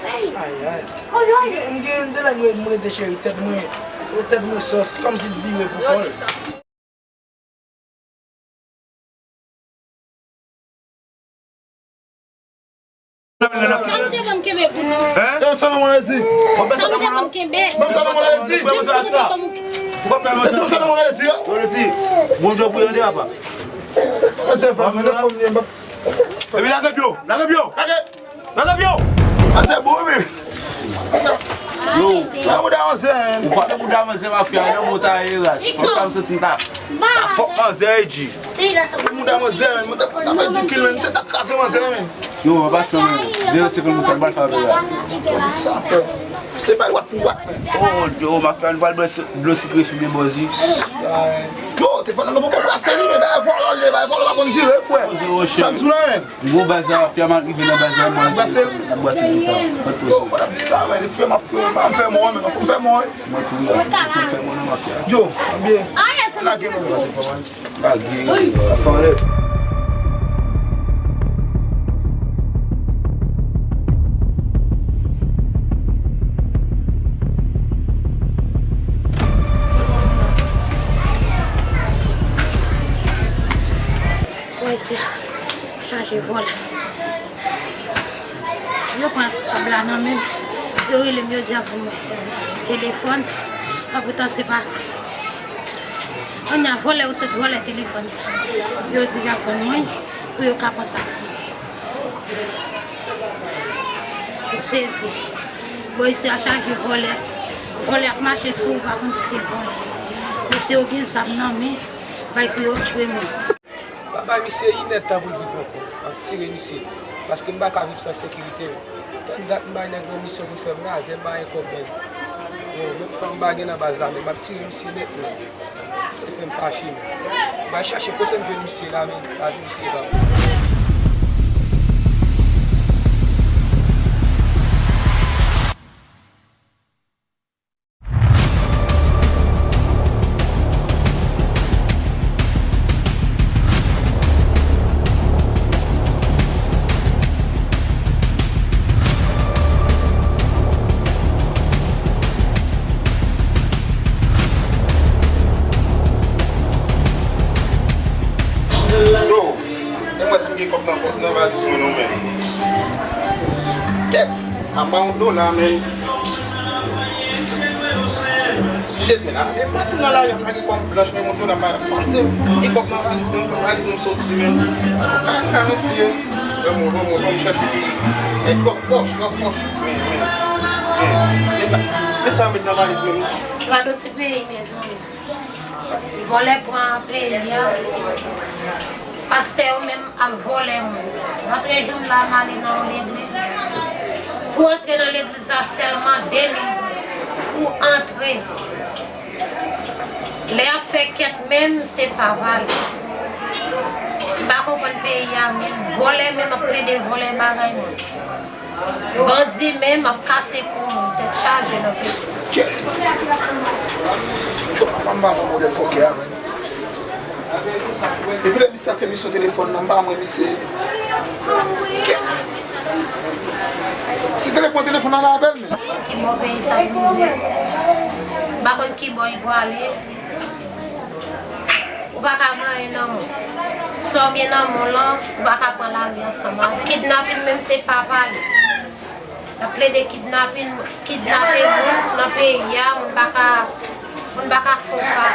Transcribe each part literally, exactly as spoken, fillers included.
Ay, ay. M gen, m gen de lè mwen, mwen rete cheri, tèt mwen, tèt mwen sòs, kòmsi l vire pou kò l. Sa nou te ban m kenbe pou nou? Hein? Sa nou te ban m kenbe? Ban m sa nou mwen di. Sa nou te ban m kenbe? Ban m sa nou mwen di. Bonjou pou yande apa. Mwen se fè mwen fòm li. Epi lage pye w, lage pye w. Lage. Lage pye w. Sa se bon wi. Yo. Lage bouda manzè. Ou pa nan bouda manzè mafya, nan mota e ras. Fòk sa m santi m ta. Ta fòk manzè e dji. Bouda manzè men, mwen ta sa fè di kil men, se ta kraze manzè men. Yo, an pasan men. Devan se fè mwen sa m pral fè avè la. Sa fè. Se pa wat pou wat men. Oh, yo, mafya, nou pral bwè dlo sikre fimen bòzi. Yo, te pandan nou poko brase li men, bay vòlò l ye, bay vòlò pa konn dire frè. Sa m sou la men. Gwo baz la, mafya, m rive nan baz la, mwen brase l. N ap brase l pita. Mwen poze. Yo, mwen ap di sa men, frè, m ap fè, m ap fè mò men, m ap fè mò wi. Mwen tou, m ap fè mò nan mafya. Yo, byen. Lage non. Lage, ap fè anlè. Polisye a chaje vòlè. Yo pran kòb la nan men m. Yo rele m, yo di y ap vann mwen telefòn. An poutan se pa vre. Kounye a vòlè yo sot vòlè telefòn sa. Yo di y ap vann mwen pou yo ka pran sa k sou mwen. M sezi. Polisye a chaje vòlè. Vòlè ap mache sou ou, pa konn si te vòlè. Mesye yo gen zam nan men, bay pou yo tchwe moun. Pa bay misye inèdtan pou l viv ankò. M ap tire misye. Paske m pa ka viv san sekirite. Tann dat m bay nèg lan misyon pou l fè m razè, m pa gen kòb menm. Yo, menm fanm m pa gen nan baz la menm. M ap tire misye nèt menm. Se fè m fache menm. M al chache kote m jwenn misye la menm. Lavi misye pa bon. Yo, fè m wè si m gen kòb nan pòch, nan valiz mwen non men. Kèt, m ap ba yon dola men. Jete la. E patou nan lari a m lage kò m blanch men yon dola m pa pase. Gen kòb nan valiz mwen, valiz mwen soti men. Ka, ka mesye. Ban mwen, ban mwen, ban mwen chèche. E twòp pòch, twòp pòch. Men, men, men. Men sa, men sa m met nan valiz mwen. Gade yon ti peyi, mezanmi. Vòlè pran peyi a. Pastè yo menm ap vòlè moun. Antre jou m la, m ale nan yon legliz. Pou antre nan legliz la, sèlman de mil goud pou antre. Lè y ap fè kèt menm, se pa vale. M pa konprann peyi a menm. Vòlè menm ap plede vòlè bagay moun. Bandi menm ap kase kou moun, tèt chaje nan peyi. Kèt. Yo, papa m pa bon motherfucker a, men. Depi lè misye ap fè misyon telefòn nan, m pa wè misye. Kèt. Si telefòn, telefòn nan avè l, men. Ki bò peyi sa ap rive? M pa konn ki bò y prale. Ou pa ka gen anyen nan men w. Sa w gen nan men w lan, ou pa ka pran lari ansanm avè l. Kidnapin menm se pa pale. Y ap plede kidnapin, kidnape moun nan peyi a, moun pa ka, moun pa ka fè yon pa.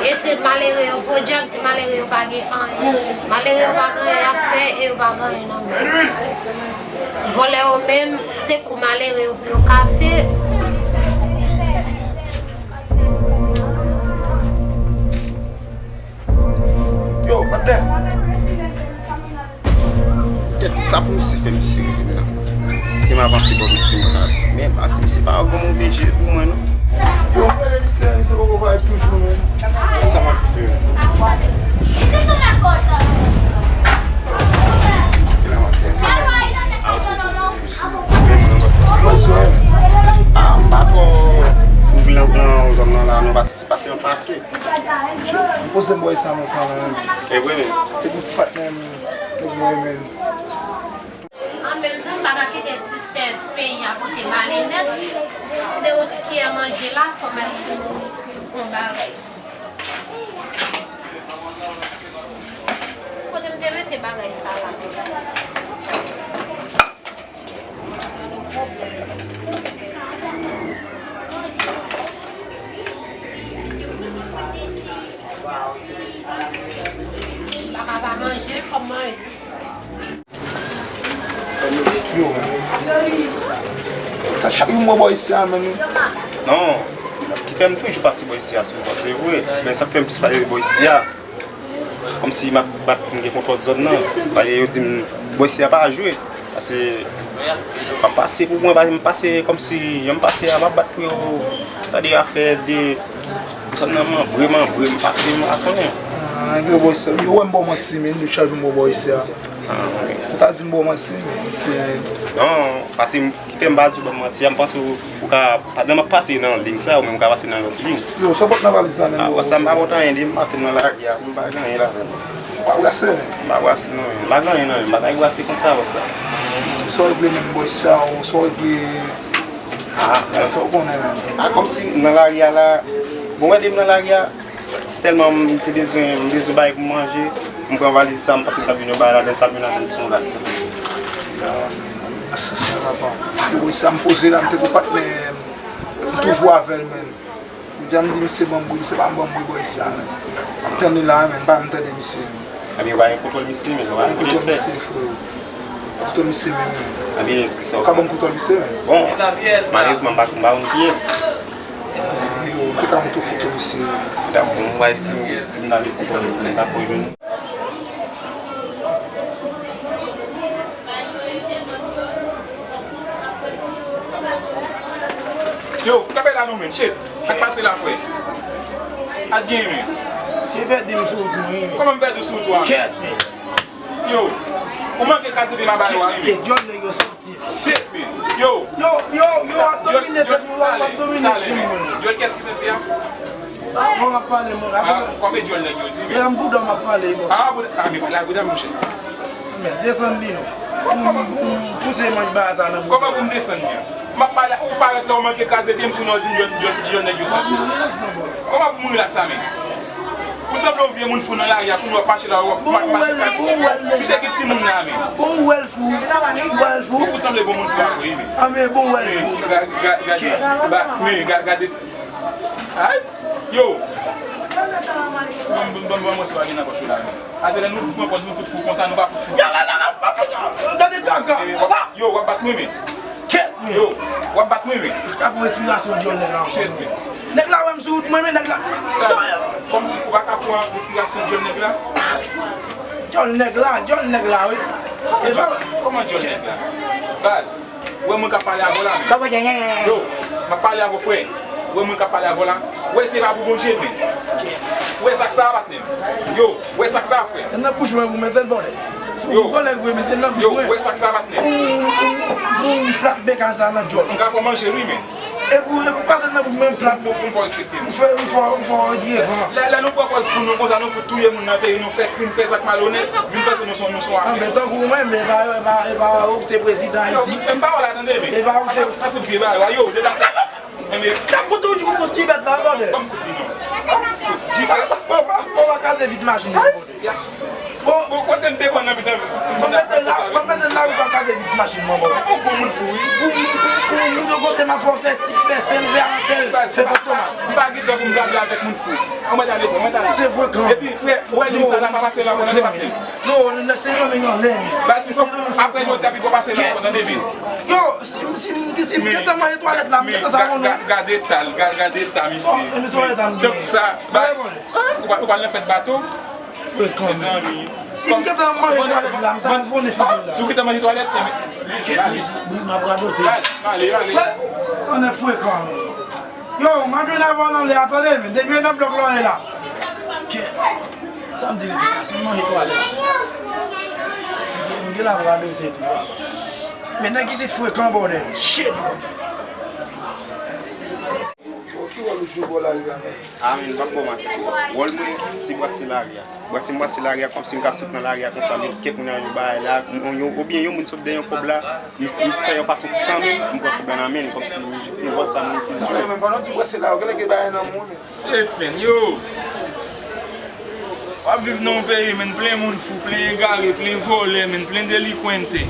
E se malere yo, podyab, se malere yo pa gen anyen. Malere yo pa gen anyen y ap fè e yo pa gen anyen nan men yo. Vòlè yo menm, se kou malere yo pou yo kase. Yo, patnè. Kèt, sa pou misye fè misye rele m nan. Ke m avanse bò misye, m ka di, men, pa di misye pa yon bon move je pou mwen, non. Yo, m rele misye, misye poko parèt toujou, men. Sa m ap fè? Kèt la m ap fè? Bonswa. Ah, m pa twò ouvri lank lan, zòn nan la, non, pa se pase, yon pase. M poze m bò sa lontan la. E vre, men. Se pou ti patnè m, nèg mwen, men. An menm tan, m pa ka Tristès peyi a pote m ale nèt. M te yon ti kiyè manje la, fò m al sou yon bagay. Kote m te mete bagay sa la, mesye? M pa ka pa manje, fò m manje. Yo, sa chak jou m wè bò isi a menm. Non, ki fè m toujou pase bò isi a souvan, se vre. Men sa k fè m plis pase bò isi a. Kòmsi m ap bat pou m gen kontwòl zòn nan. Paske yo di m, bò isi a pa jwe. Paske m ap pase pou mwen, paske m pase kòmsi jan m pase a, m ap bat pou yo. Tande afè de zòn nan, manbre, manbre, m pase, m pa konnen. Ah, yo bò isi a, yo wè m bò manti, men yo chak jou m wè bò isi a. Ah, ok. Ou ta di m bò manti, men se non, paske m, ki fè m pa di w bò manti a, m panse ou, ou ka, pandan m ap pase nan liy sa, ou menm ou ka pase nan lòt liy. Yo, sa w pot nan valiz la menm? Ah, sa m pa pot anyen, depi maten nan lari a, m pa gen anyen ladan. Ou pa brase menm? M pa brase non, m pa gen anyen nan men m, m pa ka brase konsa, wè sa. Sa w regle menm bò sa, ou sa w regle? Ah, sa w konnen menm. Ah, kòmsi nan lari a la, bon, wè depi nan lari a, se tèlman m te bezwen, m bezwen bagay pou m manje, m pran valiz sa, m panse m t ap jwenn yon bagay ladan, sa m jwenn ladan se yon rat. Ah, sa se yon papa. Yo, sa m poze la, m te gon patnè, m toujou avè l menm. Deja m di misye ban m bri, misye pa ban m bri bò isi a menm. M tande la menm, m pa menm tande misye menm. Ebyen, ou pa gen kontwòl misye menm, ou pa gen kontwòl misye, freo. Kontwòl misye menm. Ebyen, sa w ka ban m kontwòl misye menm? Bon, malerezman, m pa, m pa konn kiyès. Yo, m te ka montre w foto misye. Dakò, m wè si, si m ta gen kontwòl misye, m ta pran jwenn. Yo, kanpe la non, men, shit. Sa k pase la, frè? Sa k genyen, men? Se pèdi m sou wout mwen, wi, men. Kòman m pèdi w sou wout ou a, men? Kèt, men. Yo, ou manke kraze pye m a bal ou a, wi, men. Kèt, John, nèg yo santi. Shit, men. Yo. Yo, yo, yo, w ap domine tèt mwen, w ap domine tèt mwen. John, kiyès ki santi a? Avan w ap pale, mwen. Ah, konbyen djòl nèg yo di, men? E an bouda m ap pale, mwen. Ah, bouda, ah, men pale ak bouda, monchè. Men, desann li non. M, m, m pouse manch ba sa nan bouda. Kòman pou m desann li an? M ap pale, ou parèt la, ou manke kraze pye m, kounye a w di m jèn, jèn, jèn nèg yo santi. Ah, relax non, bro. Kòman pou m relax la, men? Ou sanble yon vye moun fou nan lari a, kounye a w ap mache la, w ap mache kraze pye. Si te gen timoun la, men. Bon, ou wè l fou. Ou wè l fou. Ou fout sanble bon moun fou a vre, men. Ah, men bon, ou wè l fou. Men, ga-, ga-, gade, ba, men, ga-, gade. Ay, yo. Bon, bon, bon, bon, mwen se pa gen nan pòch la, men. A se lè nou fout pran pòz, nou fout fou konsa, nou pa fout fou. Gade kaka. Yo, w ap bat mwen, men. Kèt, men. Yo, w ap bat mwen, men. Ka pran respirasyon djòl nèg la. Shit, men. Nèg la wè m sou wout mwen, men nèg la. Kòmsi ou pa ka pran respirasyon djòl nèg la? Djòl nèg la, djòl nèg la, wi. E pa. Kòman djòl nèg la? Baz. Ou wè moun k ap pale avè w la, men. Yo, m ap pale avè w, frè. Ou wè moun k ap pale avè w la. Ou wè se pa pou Bondye, men. Ou wè sa k sa a, patnè m? Yo, ou wè sa k sa a, frè? Nan bouch mwen pou mete l, bòdè. Si w kòlèg vre, mete l nan bouch mwen. Yo, ou wè sa k sa a, patnè m? Pou, pou, pou m plat beka sa nan djòl. M ka fè w manje l, wi, men. E pou, e pou pase l nan bouch mwen, m plat. Pou, pou m fè w respekte m. M fè, m fè, m fè w retire van. Lè, lè nou pran pòz pou nou konsa, nou fout touye moun nan peyi, nou fè krim, fè sa k malonèt, vin panse nou se, nou se yon afè. Anben, tankou mwen, men e pa, e pa, e pa ou ki te prezidan Ayiti. Yo, fè m pawòl la, tande, men. E pa ou ki te. Sa fout vye bagay, yo, deplase. Enben. Sa fout ou, ou fout ti bèt la, bòdè. Ban m kout li, non. Sa, ou pa, ou pa, ou pa kraze vit machin nan, bòdè. Bon, bon, kote m te pran nan mitan, m mete la, m mete la, ou pa kraze vit machin, non, bòdè. Ou bon moun fou, wi. Pou, pou, pou moun yo kote m ap fè w fè sik, fè sèl, fè ansèl, fè pòtomat. M pa gen tan pou m blabla avèk moun fou. Anmwey, tande, frè, anmwey, tande. Se frekan. Epi, frè, ou wè liy sa la pa pase la ankò, tande, patnè m. Non, se Sendomeng anlè. Baz, apre jodi a, pi ko pase la ankò, tande, men. Yo, si, si, si m gentan manje twalèt la, m gentan sa konnen. Gade eta l, ga-, gade eta misye. Tankou sa, ou pral, ou pral nan fèt bato. Frekan. Mezanmi. Si m gentan manje twalèt la, m sa konnen figi la. Si w gentan manje twalèt, m ap radote. Ale, ale. Anlè frekan. Yo, m ap jwenn avè w nan lè a, tande, men depi yo nan blòk la w ye la. Kè. Sa m di, se pa si m manje twalèt. M gen la vwa de tèt tou. Men nèg isit frekan, bòdèl. Shit, bro. Ok, Wòl ou jwe bò lari a, men. A men, m p ap ba w manti. Wòl mwen, se brase lari a. Brase m brase lari a, kòmsi m ka sot nan lari a konsa, men kèk moun ap yon bagay la, yon, yon, oubyen yon moun sot dèyè yon kòb la, m, m fè yon fason kanmenm, m pran kòb la nan men l, kòmsi m, m wè sa moun ki jwe. Men pandan w di brase lari, genlè gen bagay nan men w, men. Se pen yo. W ap viv nan yon peyi, men plen moun fou, plen egare, plen vòlè, men plen delikwente.